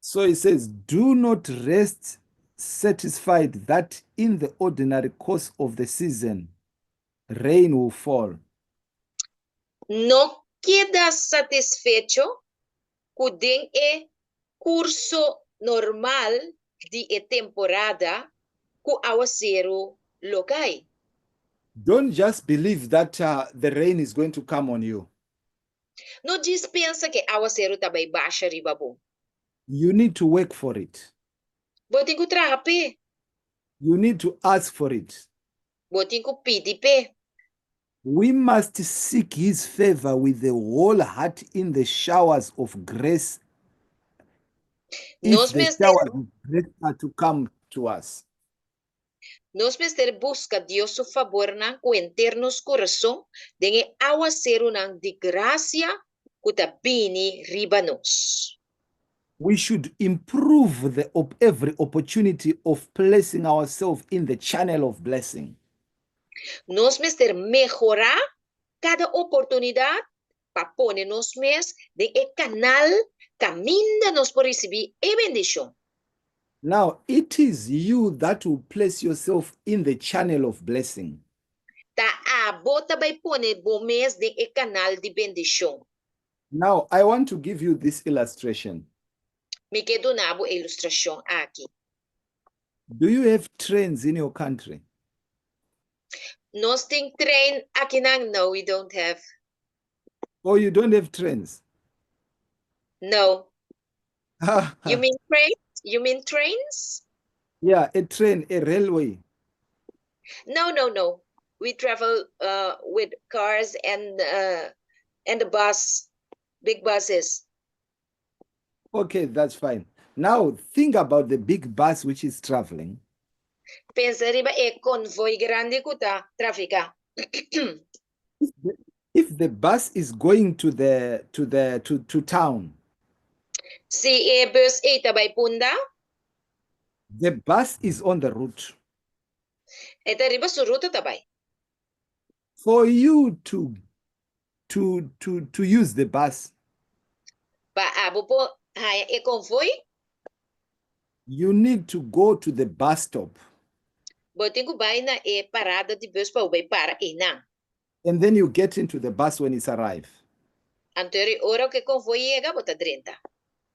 So he says, "Do not rest satisfied that in the ordinary course of the season, rain will fall." No keda satisfecho ku den e kurso normal di e temporada ku awaseru lo kai. Don't just believe that the rain is going to come on you. No djis pensa ku awaseru ta bai basha riba bo. You need to work for it. Bo tin ku traha p'e. You need to ask for it. Bo tin ku pidi p'e. We must seek His favor with the whole heart in the showers of grace, if Nos the mester, showers of grace are to come to us. Nos mester buska Dios su fabornan ku henter nos kurason den e awaserunan di grasia ku ta bini riba nos. We should improve the op every opportunity of placing ourselves in the channel of blessing. Nos mester mehorá kada oportunidat pa pone nos mes den e kanal kaminda nos por risibí e bendishon. Now, it is you that will place yourself in the channel of blessing. Ta abo ta bai pone bo mes den e kanal di bendishon. Now, I want to give you this illustration. Mi ke duna bo e ilustrashon aki. Do you have trains in your country? Nos tin trein akinan? No, we don't have. Oh, you don't have trains? No. You mean trains? You mean trains? Yeah, a train, a railway. No. We travel with cars and the bus, big buses. Okay, that's fine. Now, think about the big bus which is traveling. Pensa riba e konvoi grandi ku ta trafiká. If the bus is going to the to the to, to town, Si e bus ei ta bai Punda, the bus is on the route. E ta riba su ruta ta bai. For you to use the bus, Pa abo por haña e konvoi, you need to go to the bus stop bo tin ku bai na e parada di bus pa bai para einan. And then you get into the bus when it's arrived. Anto ora ku e konvoi yega, bo ta drenta.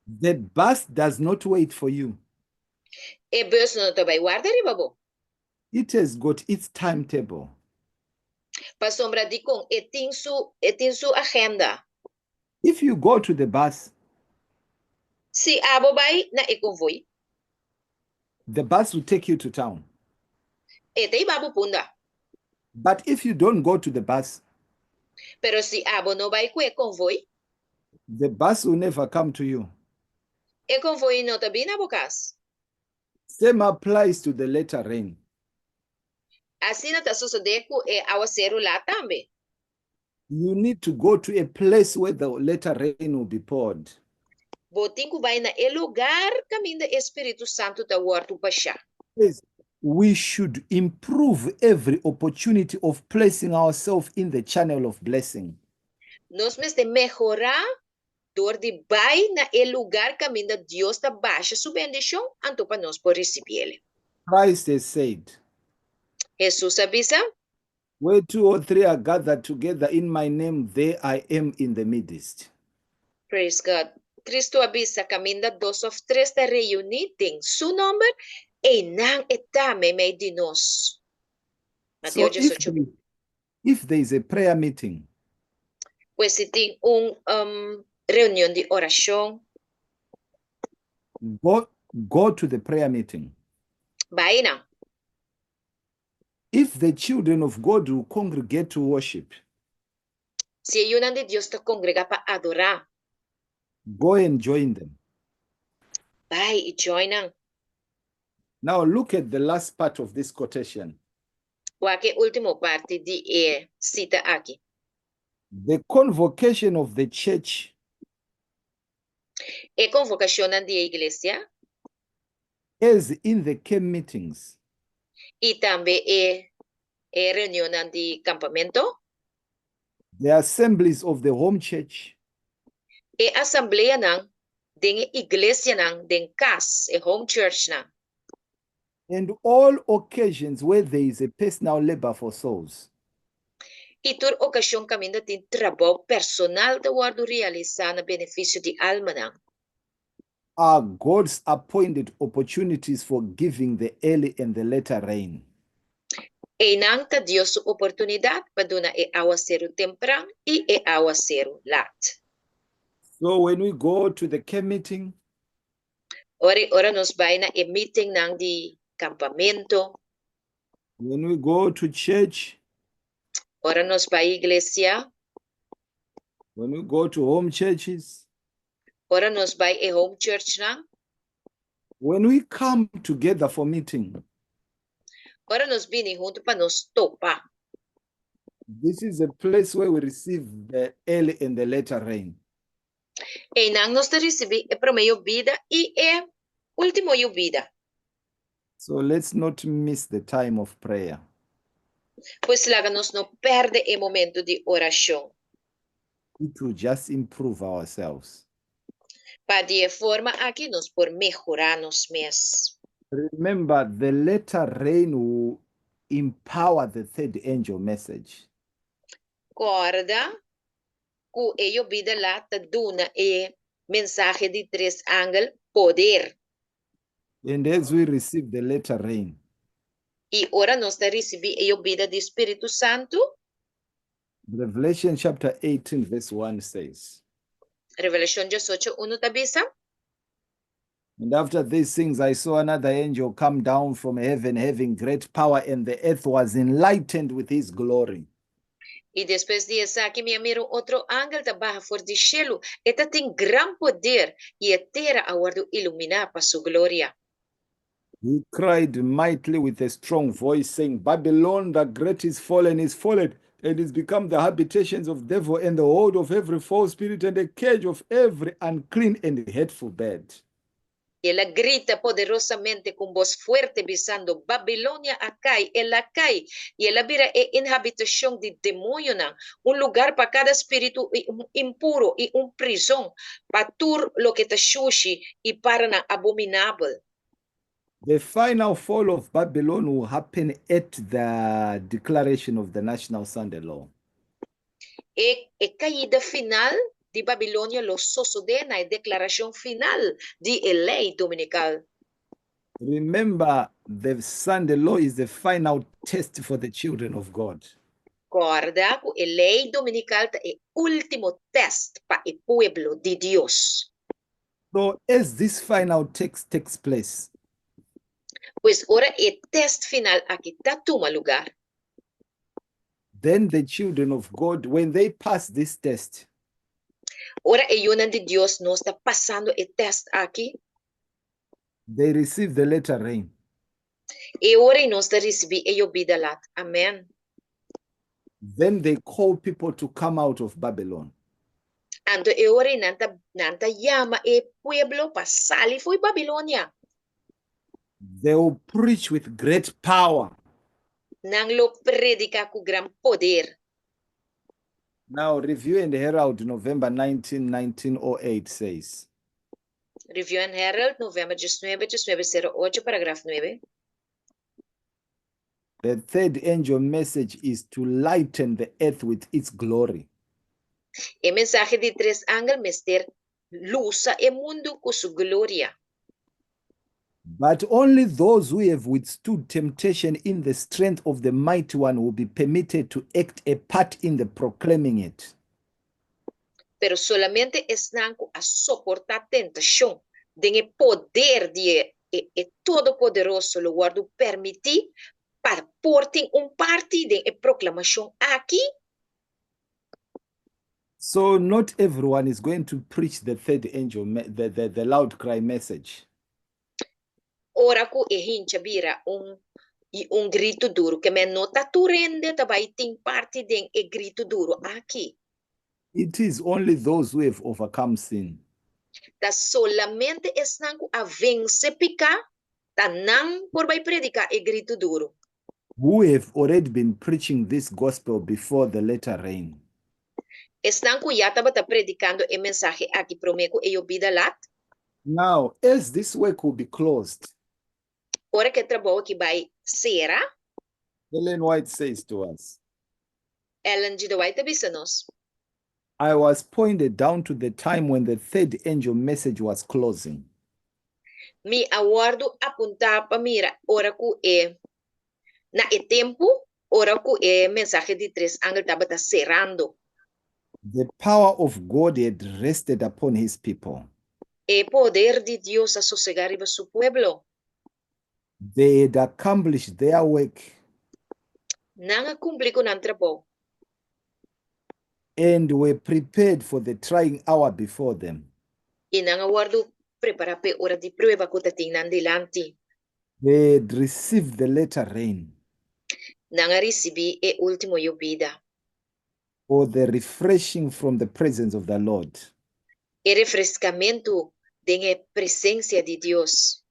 The bus does not wait for you. E bus no ta bai warda riba bo. It has got its timetable. Pasobra dikon e tin su agenda. If you go to the bus, Si abo bai na e konvoi, the bus will take you to town. E ta hiba bo Punda. But if you don't go to the bus, Pero si abo no bai ku e konvoi, the bus will never come to you. E konvoi no ta bin na bo kas. Same applies to the latter rain. Asina ta sosodé ku e awaseru lat tambe. You need to go to a place where the latter rain will be poured. Bo tin ku bai na e lugá kaminda e Spiritu Santu ta wòrdu bashá. Yes, we should improve every opportunity of placing ourselves in the channel of blessing. Nos mester mehorá dor di bai na e lugá kaminda Dios ta basha su bendishon, anto pa nos por risibié. Christ has said, Hesus a bisa, Where two or three are gathered together in my name, there I am in the midst. Praise God. Kristu a bisa, Kaminda dos òf tres ta reuní den Su nòmber, einan E ta meimei di nos. So Mateo if 18. If there is a prayer meeting, Pues si tin un reunion di orashon, go to the prayer meeting. Bai nan. If the children of God will congregate to worship, Si e yunan di Dios ta kongregá pa adorá, go and join them. Bai i join nan. Now look at the last part of this quotation. Wak e último parti di e sita aki. The convocation of the church E konvokashonnan di e iglesia as in the camp meetings i tambe e e reunionnan di kampamentu, the assemblies of the home church, e asambleanan den e iglesianan den kas, e home churchnan, and all occasions where there is a personal labor for souls i tur okashon kaminda tin trabou personal ta wòrdu realisá na benefisio di almanan, are God's appointed opportunities for giving the early and the latter rain. Einan ta Dios su oportunidat pa duna e awaseru tempran i e awaseru lat. So when we go to the camp meeting, Ora ora nos bai na e meetingnan di kampamentu, when we go to church, ora nos bai iglesia, when we go to home churches, ora nos bai e home churchnan, when we come together for meeting, ora nos bini huntu pa nos topa, this is a place where we receive the early and the latter rain. Einan nos ta risibí e promé yobida i e último yobida. So let's not miss the time of prayer. Pues laga nos no pèrdè e momento di orashon. It will just improve ourselves. Pa di e forma aki nos por mehorá nos mes. Remember, the latter rain will empower the third angel message. Kòrda ku e yobida lat ta duna e mensahe di tres angel poder. And as we receive the latter rain, I ora nos ta risibí e yobida di Spiritu Santu, Revelation chapter 18, verse 1 says, Revelashon 18, unu ta bisa, "And after these things, I saw another angel come down from heaven, having great power, and the earth was enlightened with his glory." I despues di esaki mi a mira un otro angel ta baha for di shelu, e tatin gran poder, i e tera a wòrdu iluminá pa su gloria. He cried mightily with a strong voice, saying, 'Babylon the great is fallen, and is become the habitations of devil and the hold of every foul spirit and the cage of every unclean and hateful bird.'" El a grita poderosamente ku un bos fuerte, bisando, Babilonia a kai, el a kai, i el a bira e inhabitashon di demoñonan, un lugá pa kada spiritu impuro i un prizòn pa tur loke ta shushi i paranan abominabel. The final fall of Babylon will happen at the declaration of the National Sunday Law. E, e kaida final di Babilonia lo sosodé na e deklarashon final di e lei dominikal. Remember, the Sunday law is the final test for the children of God. Kòrda ku e lei dominikal ta e último tèst pa e pueblo di Dios. So, as this final test takes place, Pues ora e tèst final aki ta tuma lugá, then the children of God, when they pass this test, ora e yunan di Dios nos ta pasando e tèst aki, they receive the latter rain. E ora nos ta risibí e yobida lat. Amèn. Then they call people to come out of Babylon. Anto e ora nan ta yama e pueblo pa sali fo'i Babilonia. They will preach with great power. Nan lo prediká ku gran poder. Now, Review and Herald, November 19, 1908 says, Review and Herald, novèmber 19, 1908, paragraf 9. The third angel message is to lighten the earth with its glory. E mensahe di tres angel mester lusa e mundu ku su gloria. But only those who have withstood temptation in the strength of the Mighty One will be permitted to act a part in the proclaiming it. Pero solamente esnan ku a soportá tentashon den e poder di e e Todopoderoso lo wòrdu permití pa por tin un parti den e proklamashon aki. So not everyone is going to preach the third angel, the loud cry message. Ora ku e hincha bira un i un gritu duru, ke men no ta tur hende ta bai tin parti den e gritu duru aki. It is only those who have overcome sin. Ta solamente esnan ku a vense piká ta nan por bai prediká e gritu duru. Who have already been preaching this gospel before the latter rain. Esnan ku ya tabata predikando e mensahe aki promé ku e yobida lat. Now, as this work will be closed, Ora ku e trabou aki bai sera, Ellen White says to us, Ellen G. White ta bisa nos, "I was pointed down to the time when the third angel message was closing. Mi a wòrdu apuntá pa mira ora ku e na e tempu ora ku e mensahe di tres angel tabata serando. The power of God had rested upon his people. E poder di Dios a sosegá riba su pueblo. They had accomplished their work Nan a kumpli ku nan trabou. and were prepared for the trying hour before them. I nan a wòrdu prepará pa e ora di prueba ku tatin nan dilanti. They had received the latter rain Nan a risibí e último yobida. or the refreshing from the presence of the Lord. E refreskamentu den e presensia di Dios.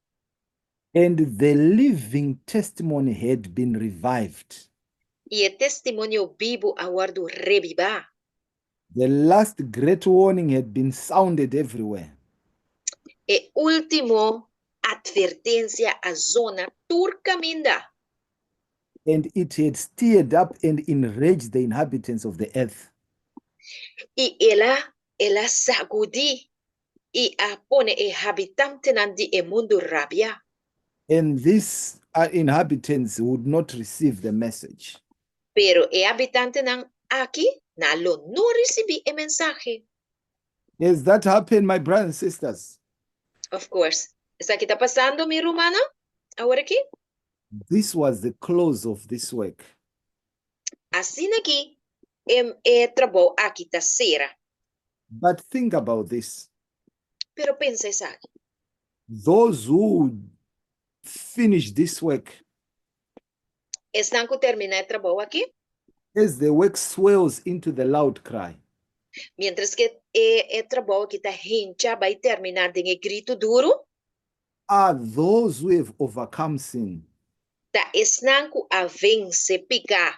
And the living testimony had been revived. I e testimonio bibu a wòrdu rebibá. The last great warning had been sounded everywhere. E último atvertensia a zona tur kaminda. And it had stirred up and enraged the inhabitants of the earth. I el a sagudí i a pone e habitantenan di e mundu rabia. And these inhabitants would not receive the message. Pero e habitantenan aki nan lo no risibí e mensahe. Has that happened, my brothers and sisters? Of course. Esaki ta pasando, mi rumannan? Awor aki? This was the close of this work. Asina aki, e trabou aki ta sera. But think about this. Pero pensa esaki. Those who finish this work, Esnan ku terminá e trabou aki, as the work swells into the loud cry, mientras ku e trabou aki ta hincha bai terminá den e gritu duru, are those who have overcome sin, ta esnan ku a vense piká,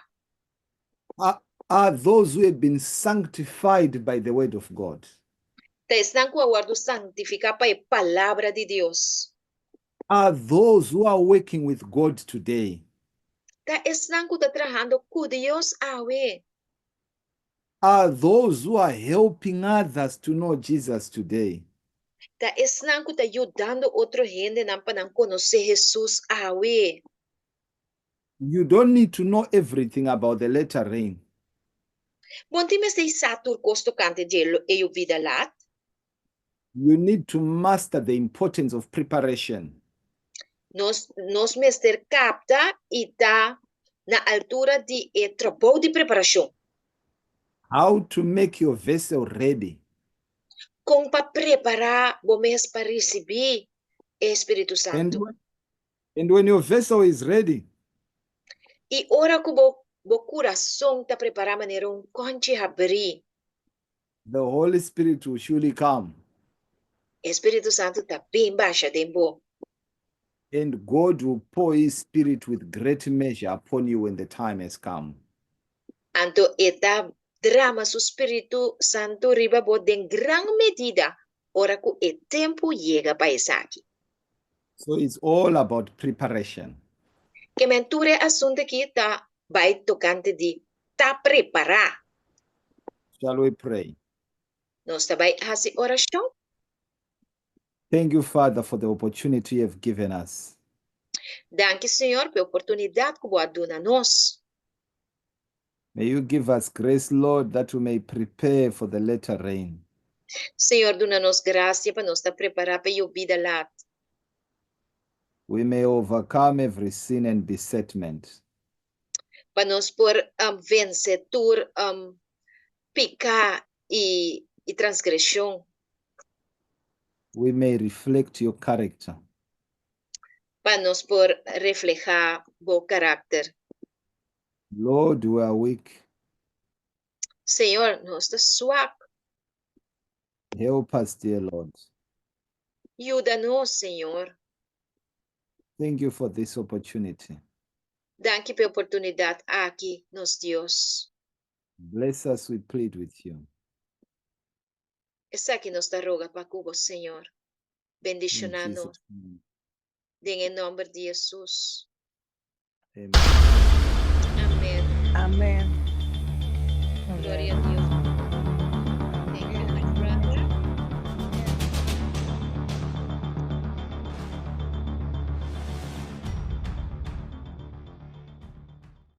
are those who have been sanctified by the word of God, ta esnan ku a wòrdu santifiká pa e palabra di Dios, are those who are working with God today, ta esnan ku ta trahando ku Dios awe, are those who are helping others to know Jesus today. Ta esnan ku ta yudando otro hendenan pa nan konosé Hesus awe. You don't need to know everything about the latter rain. Bo no tin mester sa tur kos tokante di e yobida lat. You need to master the importance of preparation. Nos mester kapta i ta na altura di e trabou di preparashon. How to make your vessel ready. Kon pa prepará bo mes pa risibí e Spiritu Santu. And when your vessel is ready, I ora ku bo kurason ta prepará manera un kònchi habrí, the Holy Spirit will surely come. Spiritu Santu ta bin basha den bo. And God will pour his spirit with great measure upon you when the time has come. Anto e ta drama su Spiritu Santu riba bo den gran medida ora ku e tempu yega pa esaki. So it's all about preparation. Ke men tur e asuntu aki ta bai tokante di ta prepará. Shall we pray? Nos ta bai hasi orashon. Thank you, Father, for the opportunity you have given us. Danki, Señor, pa e oportunidat ku Bo a duna nos. May you give us grace, Lord, that we may prepare for the latter rain. Señor, duna nos grasia pa nos ta prepará pa e yobida lat. We may overcome every sin and besetment. Pa nos por vense tur piká i transgreshon. We may reflect your character. Pa nos por reflehá bo karakter. Lord, we are weak. Señor, nos ta swak. Help us, dear Lord. Yuda nos, Señor. Thank you for this opportunity. Danki pa e oportunidat aki, nos Dios. Bless us, we plead with you. Esaki nos ta roga pa ku bo, Señor. In Bendishoná nos. Jesus' name. Den e nòmber di Hesus. Amen. Amèn. Amèn. Gloria a Dios.